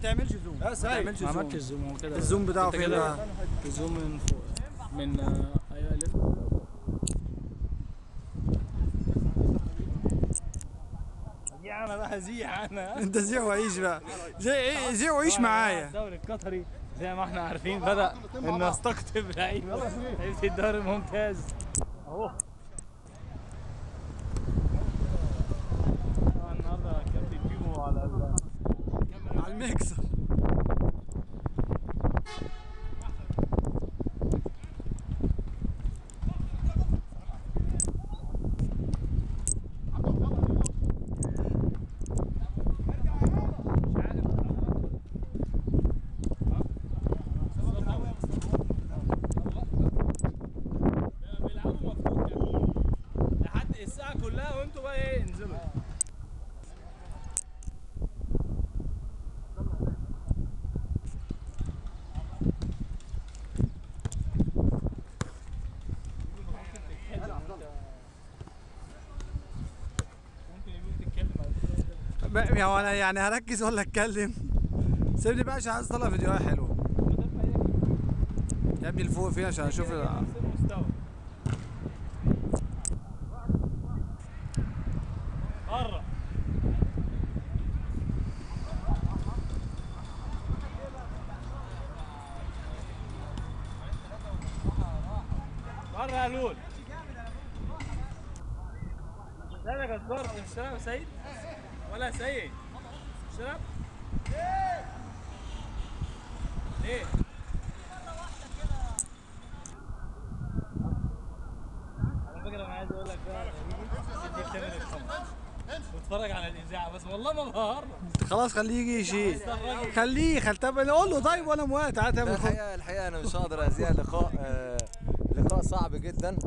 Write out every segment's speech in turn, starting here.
تعملش zoom. ما تعملش ما zoom. عملتش zoom، هو كده. ال zoom بتاعه انت فين كده بقى؟ ال zoom من فوق، من ايوه لف. زيع انا بقى، زيع انا. انت زيع وعيش بقى، زيع وعيش معايا. الدوري القطري زي ما احنا عارفين بدأ ان نستقطب لعيبة الدوري الممتاز اهو. طبعا النهارده كابتن بيبو على على الميكسر. بيلعبوا مفروض لحد الساعة كلها، وانتوا بقى ايه انزلوا. هو انا يعني هركز ولا اتكلم؟ سيبني بقى عشان عايز اطلع فيديوهات حلوة. يا ابني لفوق فين عشان اشوف. قرب. بره يا لول. لا انا كسبان. مش تلعب يا سيد؟ ولا يا سيد؟ مش تلعب؟ ليه؟ على فكرة أنا عايز أقول لك بقى، واتفرج على الإذاعة بس والله ما بهرب. خلاص خليه يجي يشيل، خليه طب نقول له طيب وأنا موافق تعالى تعمل. الحقيقة أنا مش هقدر أذيع لقاء، لقاء صعب جدا.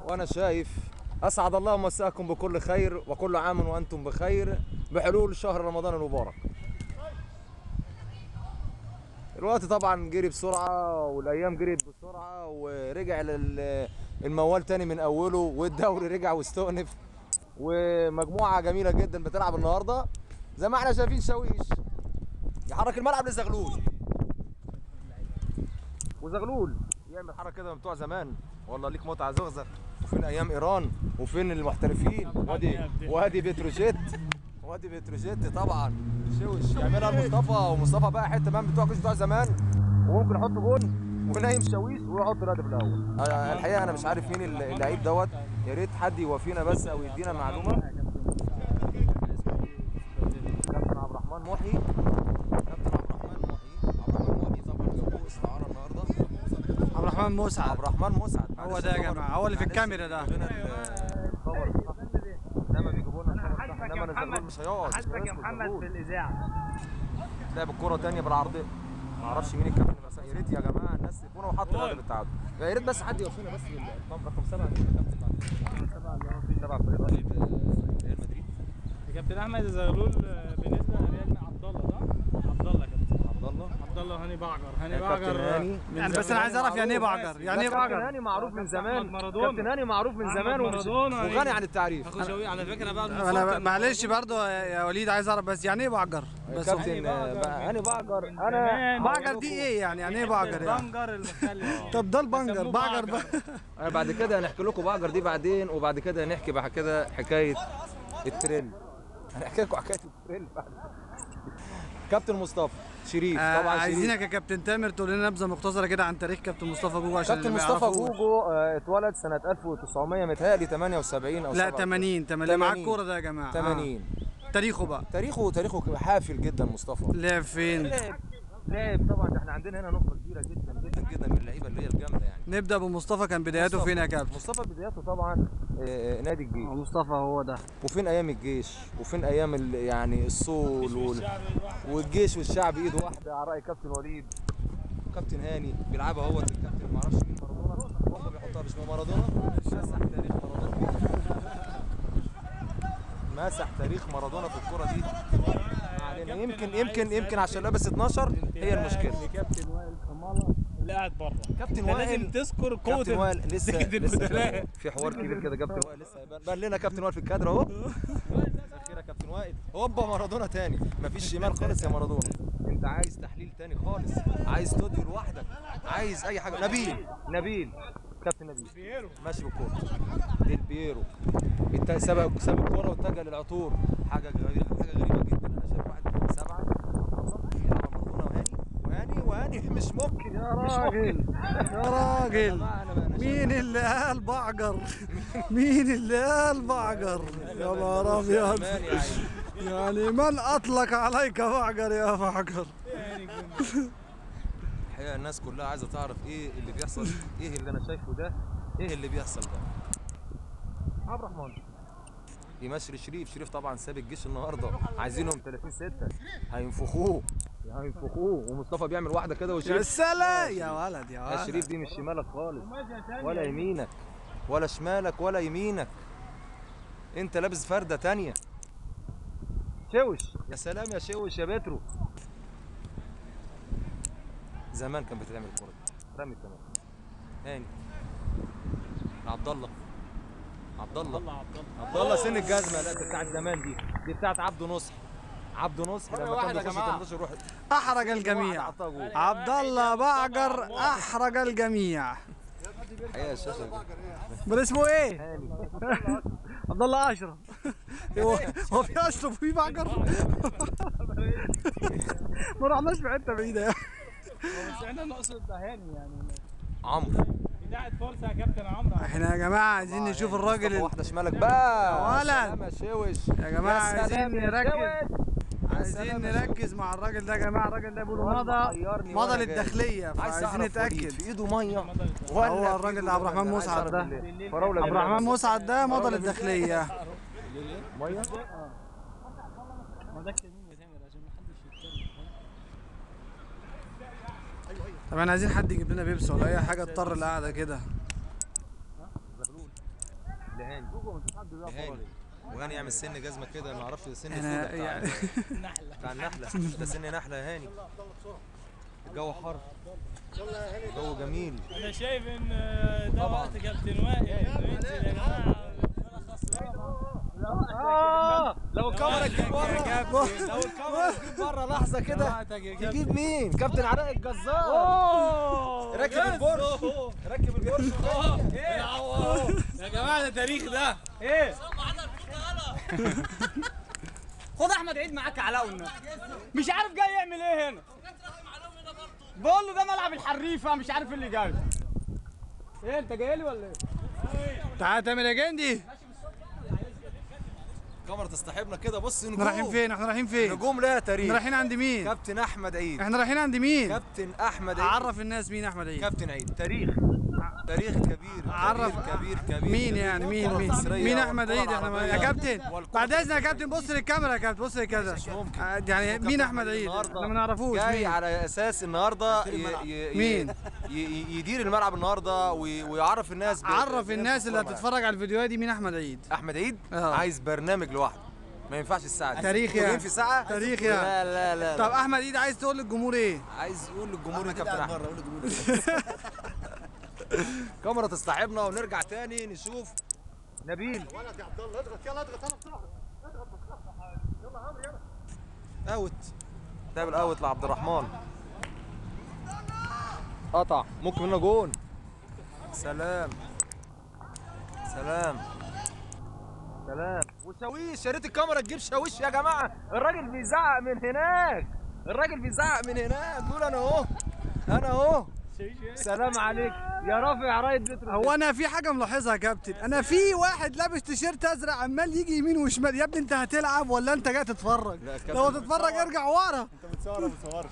وأنا شايف أسعد الله مساكم بكل خير وكل عام وأنتم بخير بحلول شهر رمضان المبارك. الوقت طبعا جري بسرعة والأيام جريت بسرعة، ورجع الموال تاني من أوله، والدوري رجع واستؤنف، ومجموعة جميلة جدا بتلعب النهاردة زي ما احنا شايفين. شاويش يحرك الملعب لزغلول، وزغلول يعمل حركة كده من بتوع زمان، والله ليك متعة زغزة. وفين ايام ايران وفين المحترفين؟ وادي بتروجيت، وادي بتروجيت طبعا شوش يعملها لمصطفى، ومصطفى بقى حتة مان بتوع كوش بتوع زمان، وممكن يحط جون ونايم شاويش ويحط الهدف الاول. الحقيقة انا مش عارف مين اللعيب دوت، يا ريت حد يوافينا بس او يدينا معلومة. كابتن عبد الرحمن محي، كابتن عبد الرحمن محي، عبد الرحمن محي طبعا جابوه استعارة النهارده. عبد الرحمن مسعد، عبد الرحمن مسعد هو ده يا جماعة، هو اللي في الكاميرا ده. الخبر انما بيجيبوا لنا الخبر، انما الزغلول مش هيقعد. حاسبك يا محمد في الاذاعة. لعب الكورة ثانية بالعرضيه، ما اعرفش مين الكابتن، بس يا ريت يا جماعة الناس يكونوا وحطوا الهدف التعادل. يا ريت بس حد يوفينا بس بالارقام. رقم 7 مين الكابتن بعد 7 اللي هو فين؟ 7 فريق ريال مدريد. يا كابتن احمد الزغلول بالنسبة لريال، عبد الله صح؟ عبد الله كابتن عبد الله، عبد الله هاني بعجر، هاني بعجر يعني. بس انا عايز اعرف يعني ايه بعجر؟ يعني ايه بعجر؟ كابتن هاني معروف من زمان، كابتن هاني معروف من زمان وغني عن التعريف. اخو شوقي على فكرة بقى. انا معلش برضه يا وليد عايز اعرف بس يعني ايه بعجر؟ بس كابتن هاني بعجر، انا بعجر دي ايه يعني؟ يعني ايه بعجر يعني؟ البنجر المخلل. طب ده البنجر بعجر بقى. انا بعد كده هنحكي لكم بعجر دي بعدين، وبعد كده هنحكي بعد كده حكاية التريل، هنحكي لكم حكاية التريل بعد. كابتن مصطفى شريف طبعا عايزينك يا كابتن تامر تقول لنا نبذه مختصره كده عن تاريخ كابتن مصطفى جوجو عشان كابتن مصطفى جوجو اتولد سنة 1900 متهيألي 78 او لا 80 80 معاك الكورة ده يا جماعة. 80 تاريخه بقى، تاريخه حافل جدا. مصطفى لعب فين؟ لعب طبعا احنا عندنا هنا نخبة كبيرة جدا جدا جدا من اللعيبة اللي هي الجامدة يعني. نبدا بمصطفى، كان بداياته فين يا كابتن؟ مصطفى بداياته طبعا نادي الجيش. مصطفى هو ده. وفين ايام الجيش؟ وفين ايام يعني الصول والجيش والشعب ايد واحدة على راي كابتن وليد. كابتن هاني بيلعبها هو الكابتن ما اعرفش مين، مارادونا هو بيحطها مش مارادونا. مسح تاريخ مارادونا، مسح تاريخ مارادونا في الكره دي. علينا يمكن يمكن يمكن عشان لابس 12 هي المشكلة. كابتن وائل كمالة اللي قاعد بره، كابتن وائل لازم تذكر قوة كابتن وائل. لسه في حوار كبير كده، كابتن وائل لسه هيبان لنا كابتن وائل في الكادر اهو. مساء الخير يا كابتن وائل. هوبا مارادونا تاني، مفيش شمال خالص يا مارادونا. انت عايز تحليل تاني خالص، عايز استوديو لوحدك، عايز اي حاجة. نبيل، نبيل كابتن نبيل ماشي بالكورة، ديل بيرو سبق الكورة واتجه للعطور. حاجة غريبة، حاجة غريبة جدا. انا شايف واحد 7 عبد الله يلعب مارادونا وهاني وهاني وهاني، مش ممكن يا راجل يا راجل، مين اللي قال بعجر؟ مين اللي قال بعجر؟ يا نهار ابيض، يعني من اطلق عليك بعجر يا بعجر؟ الحقيقة الناس كلها عايزه تعرف ايه اللي بيحصل، ايه اللي انا شايفه ده، ايه اللي بيحصل ده. عبد الرحمن يمشي لشريف، شريف طبعا ساب الجيش النهارده، عايزينهم 30-6، هينفخوه هينفخوه. ومصطفى بيعمل واحدة كده وشريف، يا سلام يا ولد يا ولد. شريف دي مش شمالك خالص ولا يمينك ولا شمالك ولا يمينك، انت لابس فرده ثانية. شوش، يا سلام يا شوش يا بترو. زمان كان بتتعمل الكورة دي، رمي تمام. هاني عبد الله، عبد الله عبد الله سن الجزمة، لا دي بتاعت زمان، دي بتاعت عبده نصح. عبده نصح لما كان بيخش 18 يروح احرج الجميع. عبد الله بعجر احرج الجميع. الحقيقة الشاشة بل اسمه ايه؟ عبد الله اشرف. هو في اشرف وفي بعجر؟ ما رحناش في حتة بعيدة يعني. بس احنا نقصد هاني يعني عمرو. إذاعة فرصة يا كابتن عمرو. احنا يا جماعة عايزين نشوف الراجل واحدة شمالك بقى يا ولد يا شوش. يا جماعة عايزين نركز، عايزين نركز مع الراجل ده يا جماعة. الراجل ده بيقولوا مضى للداخلية، فعايزين نتأكد. في ايده مية ولا هو الراجل ده عبد الرحمن مسعد ده؟ عبد الرحمن مسعد ده مضى للداخلية. مية؟ ما ده كمين يا تامر عشان ما حدش يتكلم. طب احنا عايزين حد يجيب لنا بيبسي ولا اي حاجة تضطر القعدة كده. لهاني وهاني يعمل سن جزمه كده، ما اعرفش سن السودا بتاع يعني بتاع النحلة ده، سن نحله يا هاني. الجو حر، الجو جميل. انا شايف ان ده وقت كابتن وائل انه ينزل يا جماعة. لو الكاميرا تجيب بره، لو الكاميرا تجيب بره لحظة كده تجيب مين؟ كابتن علاء الجزار. ركب البورش، ركب البورش. يا جماعة ده تاريخ ده. ايه؟ خد احمد عيد معاك علاء والنبي، مش عارف جاي يعمل ايه هنا. بقول له ده ملعب الحريفه، مش عارف اللي جاي. ايه انت جاي لي ولا ايه؟ تعالى تعمل يا جندي. الكاميرا تصطحبنا كده. بص نجوم، احنا رايحين فين؟ احنا رايحين فين؟ نجوم لها تاريخ. احنا رايحين عند مين؟ كابتن احمد عيد. احنا رايحين عند مين؟ كابتن احمد عيد. عرف الناس مين احمد عيد. كابتن عيد تاريخ، تاريخ كبير. عرف كبير كبير. مين يعني؟ مين مين مين احمد عيد؟ احنا يا كابتن بعد اذنك يا كابتن بص للكاميرا يا كابتن، بص لكذا. يعني مين احمد عيد؟ احنا ما نعرفوش. جاي على اساس النهارده مين يدير الملعب النهارده ويعرف الناس. عرف الناس اللي هتتفرج على الفيديوهات دي مين احمد عيد. احمد عيد عايز برنامج لوحده، ما ينفعش الساعة دي. تاريخ يعني في ساعة تاريخ يعني. لا لا لا. طب احمد عيد عايز تقول للجمهور ايه؟ عايز يقول للجمهور يا كابتن احمد. كاميرا تصطحبنا ونرجع تاني نشوف نبيل. ولد يا عبد الله اضغط، يلا اضغط، انا بسرعة اضغط بسرعة، يلا عمرو يلا. out، تعمل out لعبد الرحمن. قطع، ممكن منه جون. سلام سلام سلام. وشاويش، يا ريت الكاميرا تجيب شاويش يا جماعة. الراجل بيزعق من هناك، الراجل بيزعق من هناك، بيقول انا اهو انا اهو. سلام عليك يا رافع رايه بترو. هو انا في حاجة ملاحظها يا كابتن، انا في واحد لابس تيشيرت ازرق عمال يجي يمين وشمال. يا ابني انت هتلعب ولا انت جاي تتفرج؟ لو تتفرج ارجع ورا. انت بتصور ولا ما بتصورش؟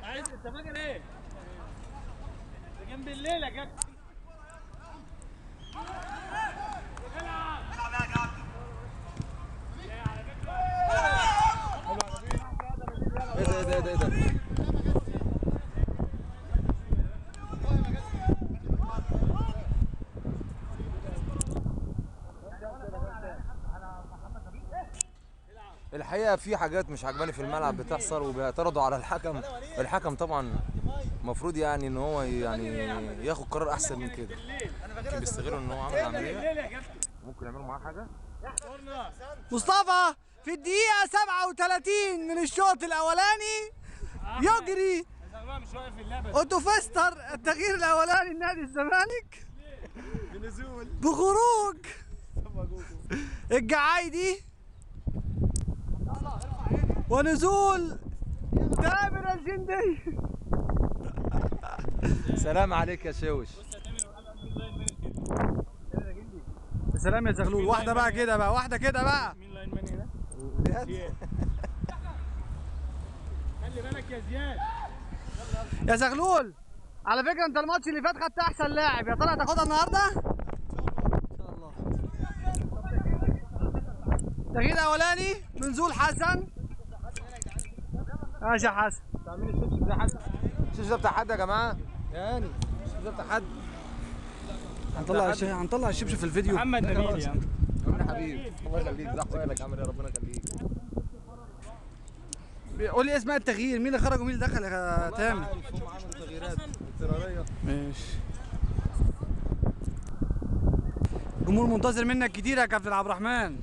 عايز انت فاكر ايه؟ ده جنب الليل يا كابتن. ايه ده ايه ده ايه ده ايه ده؟ الحقيقة في حاجات مش عجباني في الملعب بتحصل، وبيعترضوا على الحكم. الحكم طبعا المفروض يعني ان هو يعني ياخد قرار احسن من كده، يمكن بيستغلوا ان هو عمل عملية. ممكن يعملوا معاه حاجة. مصطفى في الدقيقة 37 من الشوط الاولاني يجري اوتوفيستر التغيير الاولاني لنادي الزمالك بخروج الجعايدي ونزول تامر الجندي. سلام عليك يا شوش. سلام يا زغلول. واحدة بقى كده بقى، واحدة كده بقى. مين line man هنا؟ خلي بالك يا زياد. يا زغلول على فكرة انت الماتش اللي فات خدت احسن لاعب، يا ترى هتاخدها النهارده؟ ان شاء الله. تغيير اولاني منزول حسن. ماشي يا حسن. الشبشب ده حد؟ الشبشب ده بتاع حد يا جماعة؟ يعني الشبشب ده بتاع حد؟ هنطلع الشبشب في الفيديو. محمد نبيل يا عم. يا حبيبي الله يخليك، زحمة لك عامل ايه؟ ربنا يخليك. قول لي اسماء التغيير، مين اللي خرج ومين اللي دخل يا تامر؟ هم عملوا تغييرات اضطراريه. ماشي. الجمهور منتظر منك كتير يا كابتن عبد الرحمن.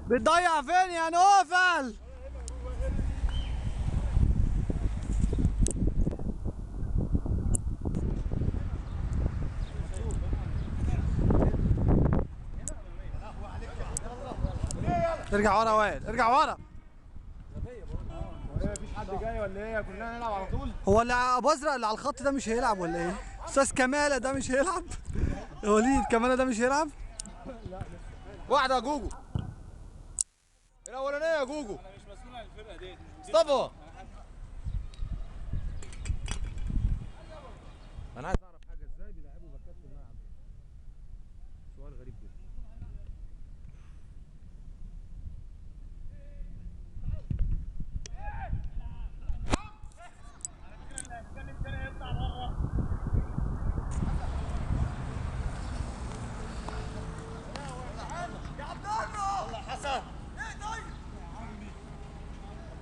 بتضيع فين يا نوفل؟ ارجع ورا وائل، ارجع ورا. مفيش حد جاي ولا ايه؟ كلنا نلعب على طول. هو اللي ابو ازرق اللي على الخط ده مش هيلعب ولا ايه؟ استاذ كماله ده مش هيلعب؟ يا وليد كماله ده مش هيلعب؟ واحدة يا جوجو. الاولانية يا جوجو. انا مش مسؤول عن الفرقة ديت. مصطفى انا عايز اعرف حاجة، ازاي بيلعبوا باكات في الملعب؟ سؤال غريب جدا.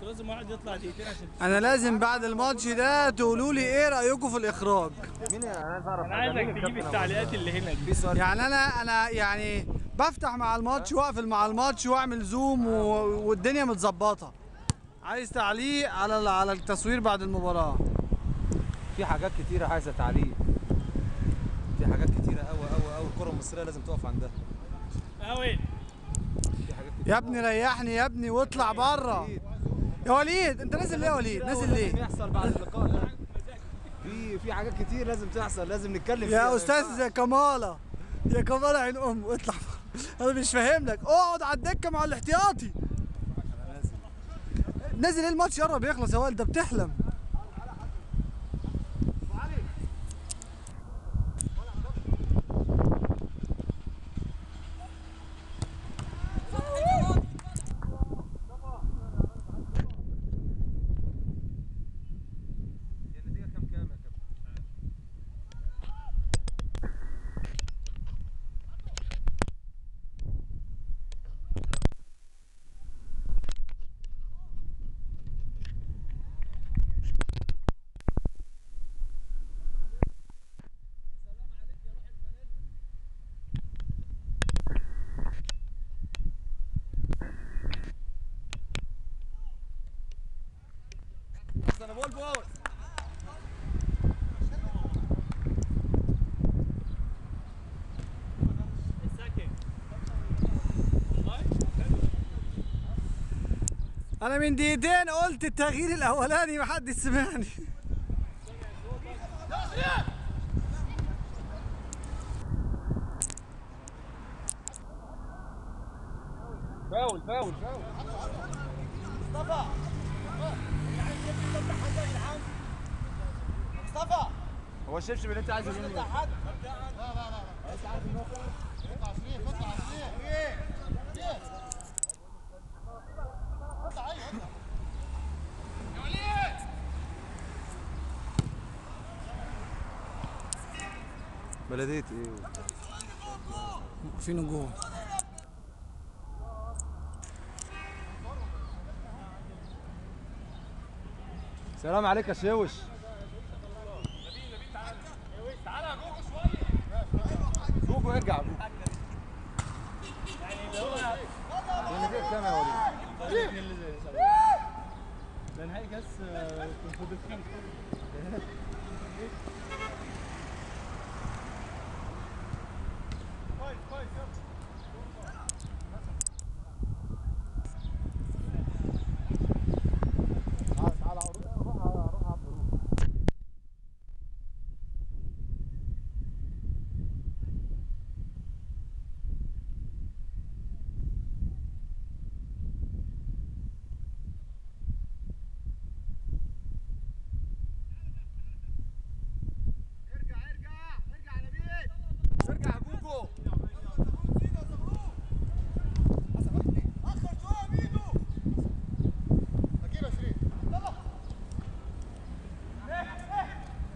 لازم واحد يطلع دقيقتين عشان انا لازم بعد الماتش ده تقولوا لي ايه رايكم في الاخراج. مين؟ انا عايز اعرف. انا عايزك تجيب التعليقات اللي هنا دي. يعني انا يعني بفتح مع الماتش واقفل مع الماتش واعمل zoom والدنيا متظبطه. عايز تعليق على التصوير بعد المباراة. في حاجات كتيرة عايزه تعليق. في حاجات كتيرة قوي قوي قوي الكره المصرية لازم تقف عندها. قوي. يا ابني ريحني يا ابني واطلع بره. يا وليد انت نازل ليه يا وليد؟ نازل ليه؟ لازم يحصل بعد اللقاء ده. في حاجات كتير لازم تحصل، لازم نتكلم فيها. يا استاذ كماله، يا كماله عين ام اطلع. انا مش فاهم لك، اقعد على الدكة مع الاحتياطي. نازل ايه؟ الماتش قرب يخلص يا وائل، ده بتحلم. انا من دقيقتين قلت التغيير الاولاني محدش سمعني. فاول فاول فاول. مصطفى مصطفى، هو الشبشب اللي انت عايزه مني؟ لا لا لا، انت عارف ان هو اطلع عشرين، اطلع عشرين. يا وليد بلدية ايه؟ في نجوم. سلام عليك يا شوش. تعالى يا جوجو شوية. جوجو ارجع جوجو. يعني اللي هو النتيجة كام يا وليد؟ ده نهائي كاس كونفدراليه. كويس كويس يلا. تعالى روح روح عبد الروح. ارجع ارجع ارجع يا نبيل. ارجع يا جوجو. اخر شوية يا ميدو. هجيب يا شريف. يلا.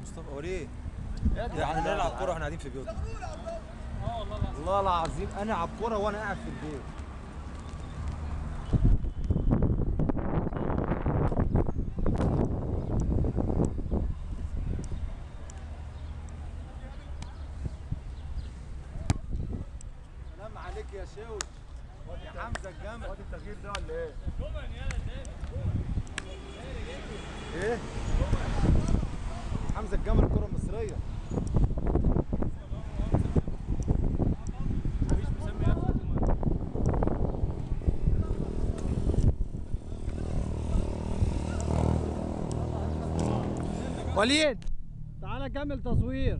مصطفى وليد يعني نلعب كورة واحنا قاعدين في بيوتنا. والله العظيم انا العب كورة وانا قاعد في البيت. سلام عليك يا شوش يا حمزة الجمل. وادي التغيير ده ولا ايه؟ ايه؟ حمزة الجمل الكره المصرية. مفيش مسمي نفسه كمان. وليد تعالى كمل تصوير.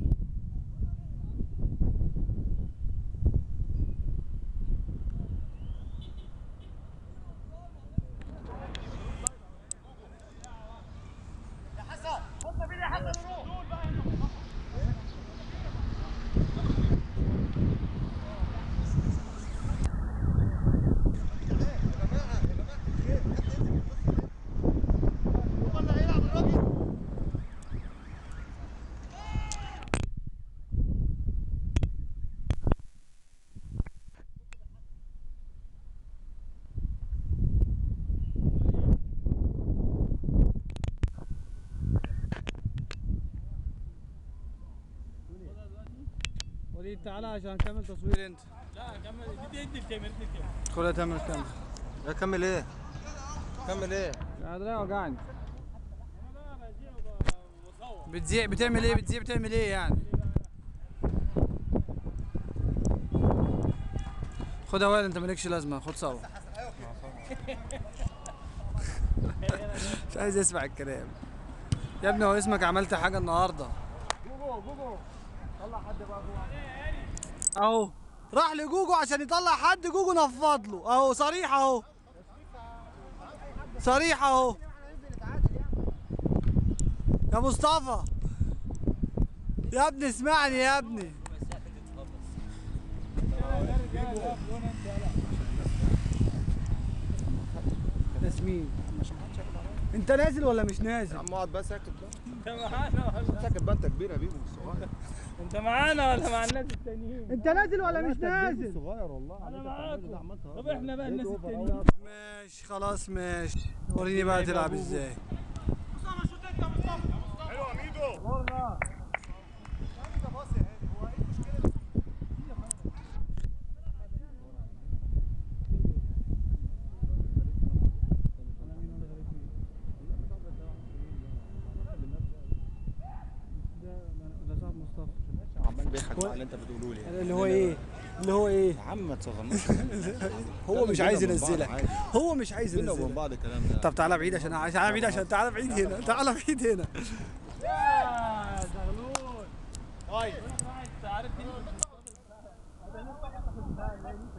يا حسن خد بيدي يا حسن وروح. هو اللي هيلعب الراجل. وليد تعالى عشان نكمل تصوير انت. لا كمل، ادي الكاميرا ادي الكاميرا. خدها تعمل كاميرا. لا كمل ايه؟ كمل ايه؟ يا دراعي وجعني. بتذيع بتعمل ايه؟ بتذيع بتعمل ايه يعني؟ خدها وائل انت مالكش لازمه، خد صور. مش عايز اسمع الكلام. يا ابني هو اسمك عملت حاجة النهارده. جوجو جوجو طلع حد بقى جوه. اهو راح لجوجو عشان يطلع حد، جوجو نفض له اهو، صريح اهو، صريح اهو. يا مصطفى يا ابني اسمعني يا ابني. ياسمين انت نازل ولا مش نازل؟ يا عم اقعد بس ساكت بقى. انت معانا ولا ساكت بقى، انت كبير يا بيبو مش صغير. انت معانا ولا مع الناس التانيين؟ انت نازل ولا مش نازل؟ صغير والله. انا معاكم. طب احنا بقى الناس التانيين. ماشي خلاص ماشي، وريني بقى تلعب ازاي. حلو يا ميدو. ده باص يا هاني، هو ايه المشكلة؟ ده صاحب مصطفى عمال بيضحك على اللي انت بتقوله لي يعني. اللي هو ايه؟ اللي هو ايه؟ يا عم ما تصغرناش. هو مش عايز ينزلك، هو مش عايز بينا وبين ينزلك. بعض الكلام ده. طب تعالى بعيد عشان تعالى بعيد عشان تعالى بعيد هنا، تعالى بعيد هنا. يا زغلول. طيب انت عارف دي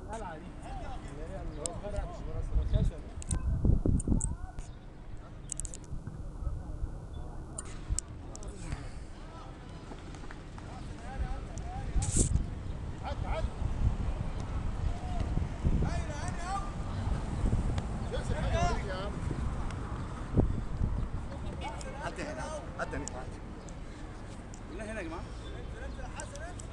القلعة دي. يا وليد يا عم. عدي هنا عدي هنا. هنا يا جماعة. انزل يا حسن انزل.